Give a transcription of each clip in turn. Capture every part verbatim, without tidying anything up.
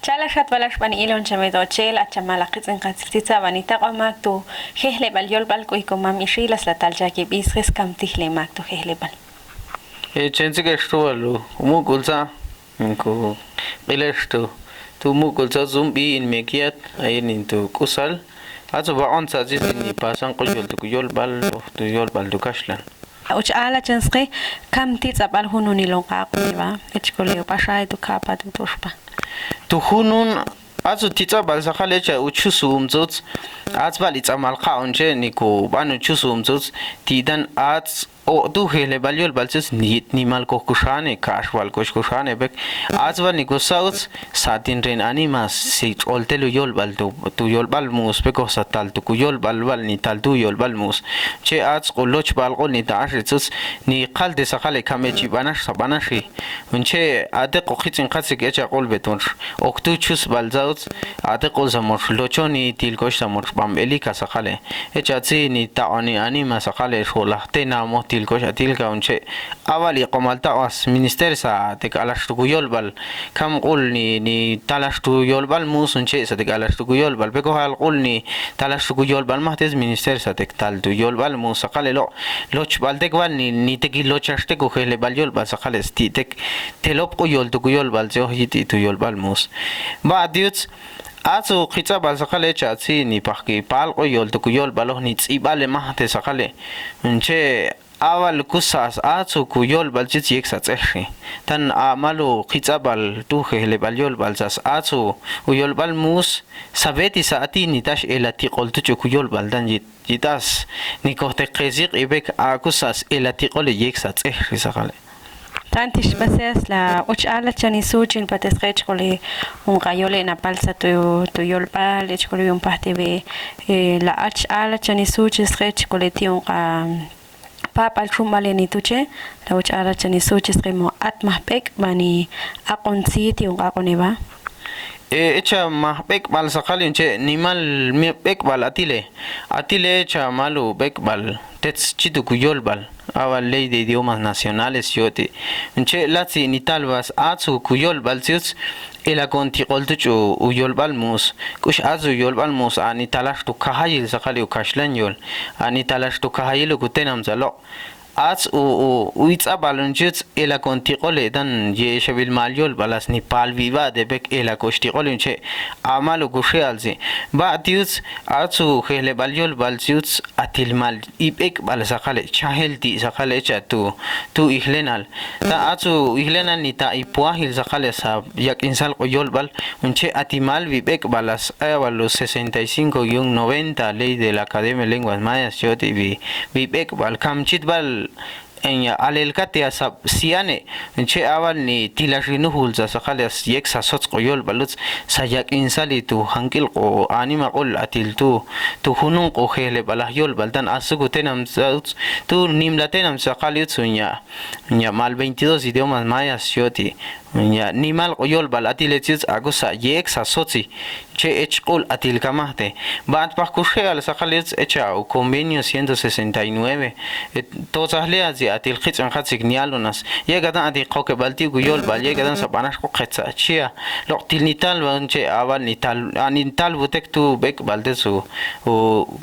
Cha'laxat bal ax bani ilon chame to chel a chamal a qitz'in qatziktzitza bani taq'o mak tu jejlebal yolbal k'uy komam ixi la slatal chaki b'is jes kam tijle mak tu jejlebal. Chentzik'ex tu bal u muk'ultza ku q'ilex tu tu muk'ultza zun b'i in mekiat ayin in tu k'usal. Atzu baq'on tza zis in pasan q'uyol tu ku yolbal tu yolbal tu kaxlan. Uch ala chan sqi kam ti tz'abal jununil on qaq'uni ba echkole upaxay tu kapa tu tuxpa. Tu junun atzu ti tz'abal saqal echa uchusu umtzutz. Atz bal i tz'amal qa'on che ni ku b'an uchusu umtzutz. Ti dan atz o tu jejlebal yolbal tzutz ni yit nimal koj kuxane kax bal kox kuxane bek. Atz bal ni ku sa'utz sa' tin ren anima si ch'oltel u yolbal tu yolbal mus bek koj sa' tal tu ku yolbal bal ni tal tu yolbal mus. Che atz q'ul loch bal q'ul ni ta' ax ri tzutz ni qal te saqale kame chi b'anax sa' b'anaxi. Unche ate q'uqitz'in qatz'ik echa q'ul betunx ok tu chus bal tza'utz. Ate q'ul sa' mox lochoni til kox sa' mox b'amb'elika saqale echa tzini taq'oni anima saqale xolaj tena moj til kox atilka unche. Abal iq'omal taq'was minister sa' te k'alax tu ku yolbal kam q'ul ni ni talax tu yolbal mus unche sa' te k'alax tu ku yolbal pe kojal q'ul ni talax tu ku yolbal majtes minister sa' te tal tu yolbal mus saqale loq' lochbal tek bal ni te kilochax tek u jejlebal yolbal saqale sti' tek telop q'uyol tu ku yolbal tz'oj yiti tu yolbal mus. Ba'at yutz atzu qitz'abal saqale echa tzini pajki pal q'uyol tu ku yolbal oj ni tz'ibale majtes saqale. Unche abal kusas atzu ku yolbal chitz yek sa' tz'ejxi. Tan amalu qitz'abal tu jejlebal yolbal sas atzu u yolbal mus sabeti sa' ati ni tax ela tiq'ol tu ch'u ku yolbal tan yit yitas ni kojteqesiq ibek akusas ela tiq'ole yek sa' tz'ejxi saqale. Tan tixb'ases la uch'ala chani suchin pates qechk'ole un qayole napal sa' tu yolbal echk'ole un pajtibe. La ach'ala chani suchis qechk'ole ti un qa pab'al xumb'aleni tuche la uch'ala chani suchis qimo at majb'ek' b'ani aq'on tziti un q'aq'one b'a. Echa majb'ek'b'al saqal yunche' nimal b'ek'b'al atile. Atile echa malu b'ek'b'al tetz chitu kuyolb'al. Ab'al ley de idiomas nacionales yoti' yunche' latzi' nitalb'as atzu kuyolb'al tziutz. Ela kontiq'ol tuch' uyolb'al mu's k'ux atzu uyolb'al mu's a' nitalax tu kajayil saqal yukaxlan yol. A' nitalax tu kajayil ukutenam tzaloq'. Atz u itz'ab'al un chi yutz ela kontiq'ole' tan ye'exeb'il mal yolb'al as nipalb'ib'a' te b'ek ela koxtiq'ol un che'. Amal ukuxe'al tzi' b'a' ti yutz. Atz u jejleb'al yolb'al tzi' yutz atil mal ib'ek'b'al saqale' chajel ti' saqale' echa' tu tu ijlenal. Ta atz u ijlenal nita' ipuajil saqale' sa' yak'insal q'uyolb'al un che' atimal b'ib'ek'b'al as ayab'al u sesenta y cinko guion noventa ley de la academia lenguas mayas chot'i b'ib'ek'b'al kamchitb'al. Eña alelkati asab' siane' che' ab'al nitilax inujul sa' saqale' as yek' sa' sotz q'uyolb'al utz sa' yak'insali tu jank'il q'u anima q'ul atil tu tu junun q'u jejleb'al aj yolb'al tan asuk utenam sa' utz tu nimlatenam saqale' utz unya. Unya mal veintidós idiomas mayas chot'i unya nimal q'u yolb'al atile tzi utz aku sa' yek' sa' sotzi. Che' echq'ul atil kamajte b'at pajkuxe'al saqale' utz echa' u convenio ciento sesenta y nueve. Totzajle atzi' atil qitz'in qatzik nialunas yek'atan ati qokeb'al ti' kuyolb'al yek'atan sa' b'anax q'uqetza' chia. Loq' til nitalb'al che' ab'al nitalb'utek tu b'ek'b'al tetz u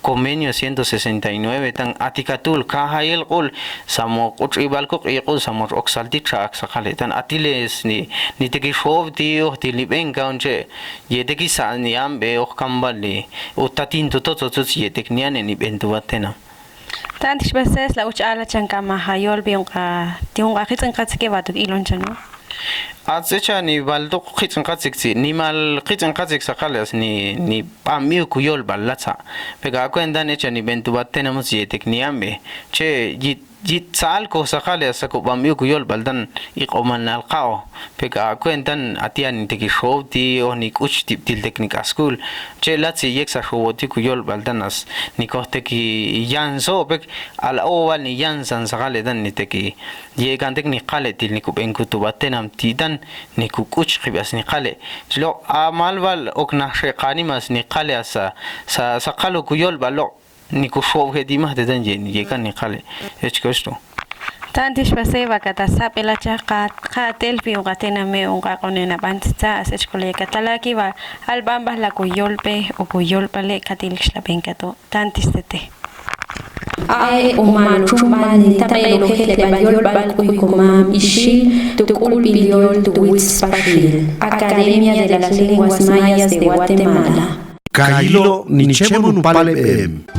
convenio ciento sesenta y nueve tan ati katul kajayil q'ul samo q'uch'ib'al kuq' iq'ul samo oksal ti cha'ak saqale' tan atile es ni nitekixob' ti oj til nib'en kaun che'. Ye'tek isa' ni amb'e oj kamb'al li u tatin tu totzo tzutz ye'tek niane' nib'en tu b'at tenam. Tan tixb'ases la uch'ala chan kama jayol b'i un q'a ti un q'a qitz'in qatzik eba' tuk ilon chanu. Atz echa' nib'al tuk qitz'in qatzik tzi' nimal qitz'in qatzik saqale' as ni nib'anb'i u kuyolb'al latza'. Pek a kuentan echa' nib'en tu b'at tenam utz ye'tek niamb'e che' yit yit tza'al koj saqale' as sakub'anb'i u kuyolb'al tan iq'omal nalqa'o. Pek a kuentan ati a nitekixob' ti oj nik'uch tib'til tek nik'askul. Che' latzi' yek' sa' xob'o ti kuyolb'al tan as nikojtek iyanso' pek. Ala'o b'al niyansan saqale' tan nitek ye'kantek niqale' til nikub'en kutu b'at tenam ti' tan nikuk'uch qib'as niqale'. Chi loq' amal b'al ok najxe qanima as niqale' as sa' saqal u kuyolb'al loq' nikuxob' je' ti' majte tan ye'kan niqale'. Echkoch tu Tantix pasewaka ta sap'elachax ka telpi uka tename uka q'onena b'antzitza asechkole ka talaki ba alb'anb'ajla ku yolpe uku yolb'ale ka tilkxlab'en katu'. Tantix tete. Ae umalu chumb'alni taq'elojex le b'al yolb'al k'uy ku mam ixil tu k'ulb'il yol tu witz spaxil. Academia de las Lenguas Mayas de Guatemala. Kayilo' nichemon upaleb'em.